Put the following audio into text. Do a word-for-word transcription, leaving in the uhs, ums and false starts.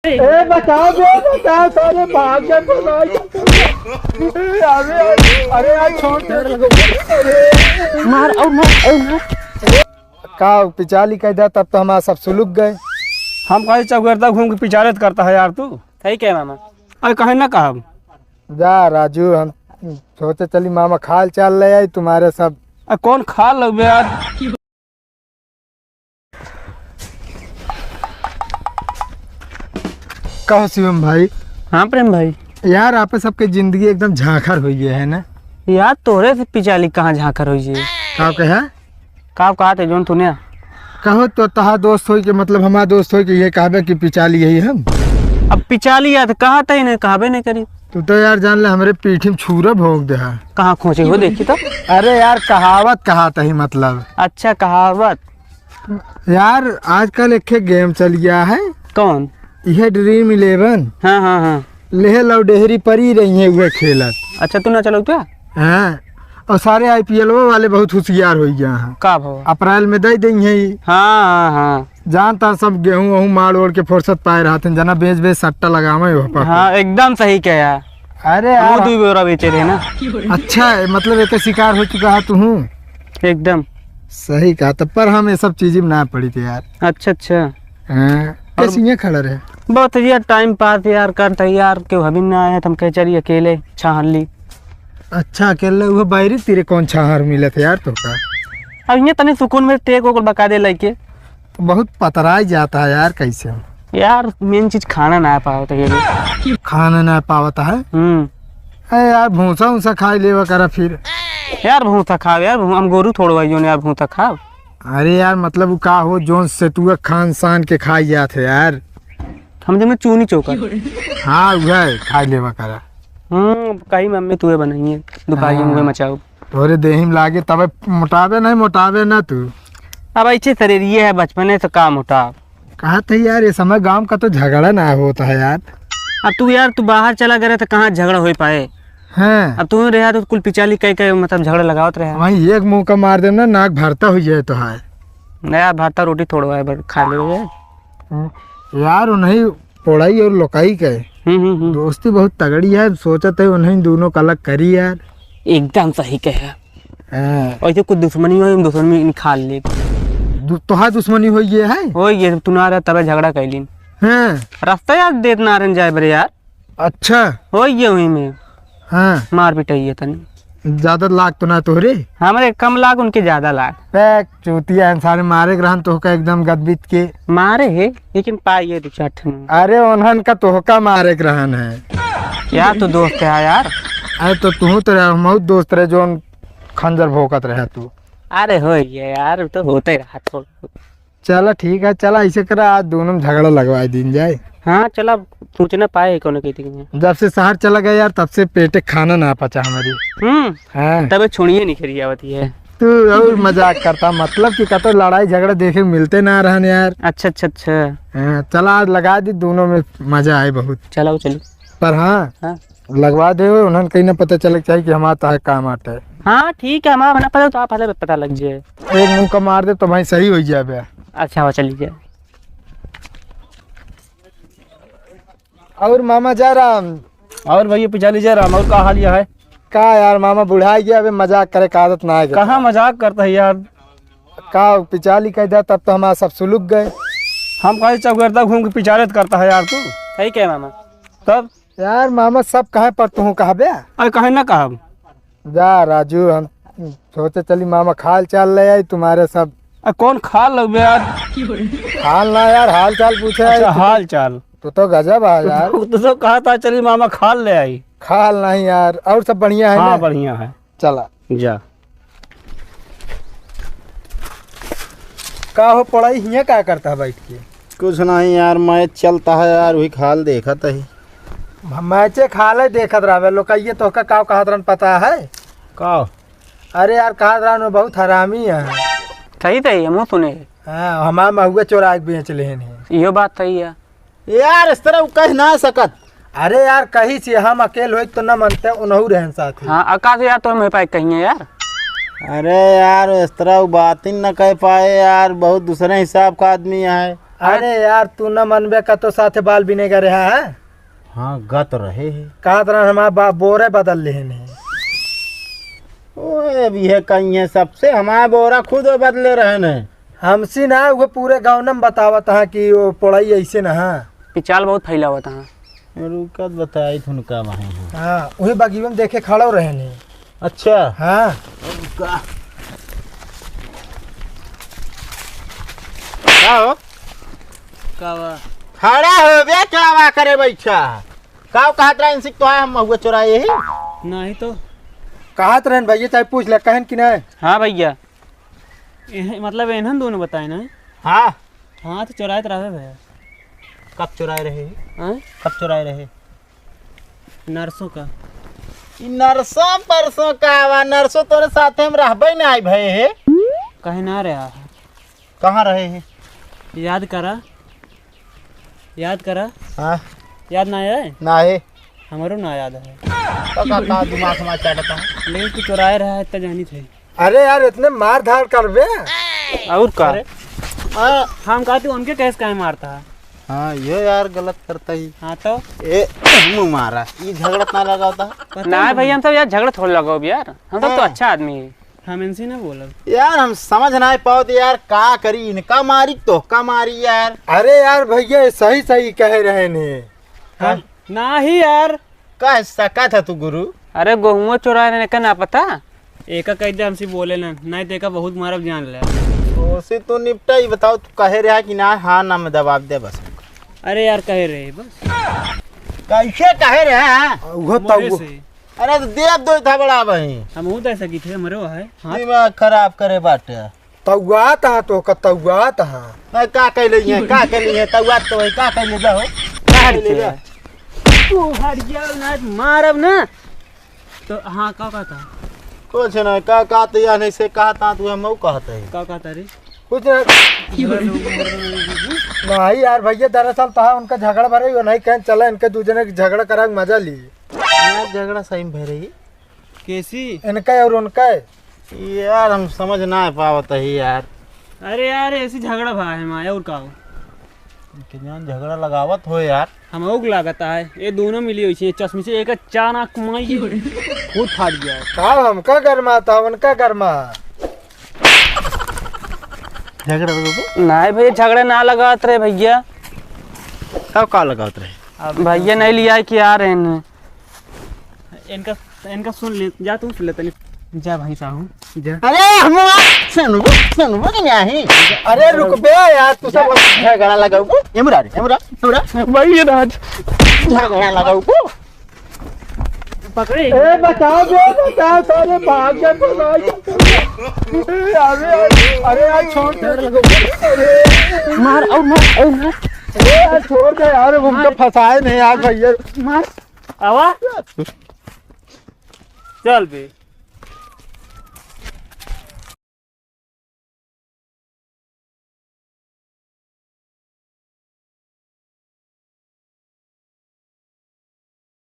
ए, बचाओ बे, बचाओ, सारे भाग गए, बचाओ। अरे, अरे, अरे यार, छोड़ दे। मार, और मार, और मार। का पिचाली कह दिया, तब तो हमारा सब सुलुक गए। हम कहीं चौगरदा घूम के पिचारत करता है यार तू। सही कहे मामा। अरे कहे ना कहब। जा राजू, हम सोचे चली मामा खाल चाल ले आई तुम्हारे सब। अरे कौन खाल लग बे यार? कहो शिवम भाई। हाँ प्रेम भाई। यार, आप सबके जिंदगी एकदम झांखर होइ गए है ना? यार, तोहरे से पिचाली कहाँ झांखर होइ गए? का कहे? का कहत है जोन तूने? कहो तो तहा दोस्त होई के, मतलब हमार दोस्त होई के ये कहबे कि पिचाली यही हम। अब पिचाली याद कहत है, इन्हें कहबे नहीं करी। तू तो यार जान ले, हमरे पीठी में छूरा भोंक दे है। कहाँ खोजे हो, देखी तो। अरे यार, कहावत कहत ही, मतलब। अच्छा, कहावत। यार, आजकल एक ठे गेम चल गया है। कौन? यह ड्रीम इलेवन। हाँ, हाँ, हाँ। लेह लव डेहरी परी रही है, वह खेलत। अच्छा, तू ना चलो क्या? हाँ, और सारे आईपीएल वाले बहुत होशियार हो गया है। का भाव? अप्रैल में दे देंगे ही। हाँ, हाँ, हाँ। जानता सब गेहूं वहूं मार ओढ़ के फुर्सत पाए रहते हैं, जना बेच बेच सट्टा लगावे हो पर। हाँ, एकदम सही कहा यार। अरे हम यार। दू बोरा बेचे रहे ना। अच्छा, मतलब एक शिकार हो चुका है तू? एकदम। सही कहा, तब पर हम ये सब चीजें में ना पड़ी थे यार। अच्छा, अच्छा। हाँ, और कैसे ये खड़ा रहे? बहुत यार टाइम पास यार करता है यार, केहू हबी ना आया, तो हम कहे चली अकेले छाहर ली। अच्छा, अकेले वो बायरी तेरे कौन छाहर मिले थे यार तो का? अब ये तनी सुकून में टेक ओकर बका दे लइके। बहुत पतराई जाता है यार, कैसे? यार मेन चीज खाना ना पावत है ये। खाना ना पावत है? हम्म। अरे यार भूसा उसा खाई लेवा करा फिर। यार भूसा खाव यार, भू-, हम गोरू थोड़ो है जोन यार भूसा खाव। अरे यार, मतलब उ का हो, जोन सेतुआ खान सान के खाई जात है यार। हम जब चूनी चोकर। हाँ, उहे खाई लेवा करा। हम्म, कही मम्मी तुहे बनाइए, दुपहरी में हाँ। उहे मचाओ। तोरे देही में लागे तबे मोटावे नहीं, मोटावे ना तू। अब ऐसे शरीर ये है, बचपने से का मोटाव। कहा था यार, ये समय गांव का तो झगड़ा ना होता है यार। अब तू यार, तू बाहर चला गया तो कहाँ झगड़ा हो पाए? हाँ। अब तू रहा तो कुल पिचाली कह के मतलब झगड़ा लगावत रहे। वहीं एक मुंह का मार देना, नाक भरता हो जाए तो है। नया भरता रोटी थोड़वा है, बस खा ले। हम्म, यार, उन्हीं पोड़ाई और लोकाई के हम्म, हम्म, हम्म। दोस्ती बहुत तगड़ी है, सोचत है उन्हीं दोनों का अलग करी यार। एकदम सही कहे। हाँ। ऐसे कुछ दुश्मनी हो, हम दुश्मनी निकाल ले। दु-, तोहार दुश्मनी हो ये है? हो ये, तू ना रहा तबे झगड़ा कैलिन। हाँ। रास्ता यार देत ना रहन जाए बरे यार। अच्छा। हो ये वहीं में। हाँ। मार पिटाई है तनी। ज्यादा लाग तो ना तोहरे? हमरे कम लाग, उनके ज्यादा लाग। पैक चूतिया है, सारे मारे के रहन तोहका एकदम गदबित के। मारे है, लेकिन पाइए दो चार ठन। अरे उन्हन का तोहका मारे के रहन है। यार तू दोस्त है यार। अरे तो तू तो रहे, हम दोस्त रहे जोन खंजर भोंकत रहे तू। अरे हो ये यार, तो होते रहा थोड़ा। चला ठीक है, चला ऐसे करा, आज दोनों में झगड़ा लगवा दीन जाए। हाँ चला, सोचना पाए कौन कहती है। जब से शहर चला गया यार, तब से पेटे खाना ना पचा हमारी। हम्म। हाँ। तबे छोड़िए नहीं करी आवत है। तू और मजाक करता, मतलब कि कतो लड़ाई झगड़ा देखे मिलते ना रहन यार। अच्छा, अच्छा, अच्छा। हाँ, चला आज लगा दी, दोनों में मजा आए बहुत। चला वो चली। पर हाँ, हाँ। लगवा दे, उन्हन कहीं ना पता चले के चाही कि हमार तहार काम आटे। हाँ ठीक है, हमार बना पता तो आप पहले पता लग जाए। एक मुंह का मार दे तो भाई सही हो जाबे। अच्छा हो चली जाए। और मामा जयराम। और भैया पिचाली जयराम, और का हाल यह है? का यार मामा बुढ़ा गया, अबे मजाक करे का आदत ना है। कहाँ मजाक करता है यार? का पिचाली कह दिया तब तो हमारा सब सुलुक गए। हम कहीं चौगरदा घूम के पिचारत करता है यार तू। सही कहे मामा। तब? यार मामा सब कहे पर तू कहबे? अरे कहे ना कहब। जा राजू, हम सोचे चली मामा खाल चाल ले आई तुम्हारे सब। अरे कौन खाल लग बे यार? खाल ना यार, हाल चाल पूछे आई। अच्छा, हाल चाल। तू तो गजब है यार। तू तो कहा था चली मामा खाल ले आई। खाल नहीं यार, और सब बढ़िया है हाँ, ना? बढ़िया है। चला। जा। का हो पड़ाई हियाँ का करता है बैठ के? कुछ नहीं यार, मैच चलता है यार, वही खाल देखत ही। मैचे खाले देखत रहबे, लोकइये तोहका का कहत रहन पता है? का? अरे यार, कहत रहन वो बहुत हरामी है। सही तो है, मुँह सुने। हाँ, हमार महुआ चोरा के बेच लेहन है। इहो बात सही है। यार, इस तरह उ कह ना सकत। अरे यार, कही से हम अकेल होई तो न मनते, उनहु रहन साथ ही। हाँ, आकाश यार, तो हम पाए कहिए यार। अरे यार, इस तरह उ बात ही न कह पाए यार, बहुत दूसरे हिसाब का आदमी है। अरे यार, तू न मनबे का तो साथे बाल बिने का रहा है। हाँ, गत रहे है। कहत रहन हमार बा-, बोरे बदल लेहन है। ओए, अब यह कहीं है सबसे, हमार बोरा खुद बदले रहन है। हमसे ना, वो पूरे गाँव में बतावत हाँ कि वो पोड़ई ऐसे ना हाँ। पिचाल बहुत फैलावत हाँ। रुकत बताई थुन का वहाँ है। हाँ, वही बगीवे में देखे खड़ो रहन है। अच्छा। हाँ। का? का हो? का बा? खड़ा हो बे, का बा करे बैठा? का कहत रहे इनसे तो हम महुआ चुराए ही? नहीं तो। कहत रहन भैया, चाहे पूछ ले, कहन कि नहीं? हाँ भैया। एह-, मतलब एनहन दोनों बताए ना? हाँ। हाँ, तो चुराए तो रहे भैया। कब चुराए रहे? हाँ? कब चुराए रहे? नरसों का। ई नरसों परसों का बा, नरसों तोरे साथे हम रहबे ना आई भए हे। कहीं ना रहा है। कहाँ रहे हे? याद करा, याद करा। हाँ। याद ना आए? ना आए। हमरो ना याद है। तो का, का दिमाग में चाटता है? लेकिन तू चुराए रहा है, इतना जानी थे। अरे यार, इतने मार धाड़ करबे? और का? अरे, आ, हम कहते उनके कैसे काहे मारता है? हाँ, ये यार गलत करता ही। हाँ तो? ए, मुँह मारा, ये झगड़ा ना लगावता। पता ना नहीं। भैया, हम सब यार झगड़ा थोड़ा लगाओ यार, हम सब तो हाँ। अच्छा आदमी है। हम इनसे ना बोलब। यार, हम समझ ना पावत यार, का करी, इनका मारी तो का मारी यार। अरे यार भैया, सही सही कह रहे ने। हाँ, ना ही यार। कह सकत है तू गुरु? अरे गोहुओ चोराए रहे, एका ना पता? एका कह दे हमसे बोले ना, नहीं तो एका बहुत मारब जान ले। ओसे तू निपटा, ई बताओ तू कहे रहा कि ना, हाँ ना में जवाब दे बस। अरे यार कहे रहे बस। कैसे कहे रहे हैं? उहो मोरे तउ से। अरे तो देव दो था बड़ा भाई। हम हूँ दे सकी थे, मरो है। हाँ। दिमाग खराब करे बाटे। तउआत हा तो का तउआत हा। नहीं, का कैले ये, का कैले ये, तउआत तो है, का कैले बा हो? का कैले बा? तू हट गया ना, मारब ना। तो हाँ, का कहता? कुछ नहीं, का कहते या नहीं से कहता, तू हम कहते है। का कहता रे? कुछ नहीं। नहीं यार भैया, दरअसल तहा उनका झगड़ा भरे, वो नहीं कहन चला, इनके दू जने के झगड़ा करा के मजा ली। यार झगड़ा सही में भरे ही। कैसी? इनका और उनका। यार, हम समझ ना पावत ही यार। अरे यार, ऐसी झगड़ा भा है माँ, और का हो? के जान झगड़ा लगावत हो यार। हम ओग लागत है, ये दोनों मिली हुई है, चश्मे से एक चार आँख माई खुद फाट गया है। का हमका गरमाता, उनका गरमा। झगड़ा लगावत? नहीं भैया, झगड़ा ना लगावत रहे भैया। तब का लगावत रहे? अब भैया नहीं लिया है कि आ रहे हैं। इनका, इनका सुन ले, जा तू सुन ले तनी। जा भाई साहू, जा। अरे हम सुनबो, सुनबो कि नहीं? अरे रुक बे यार, तू सब झगड़ा लगाऊ। एमरा रे, एमरा, एमरा। भाई ये राज। झगड़ा लगाऊ। पकड़े। ए बचाओ बे, बचाओ, सारे भाग गए तो भाई। अरे यार, अरे यार छोड़ दे। मार और मार और मार। अरे यार छोड़ दे यार, हमको मार। फंसाए नहीं यार भैया। मार। आवा। चल बे।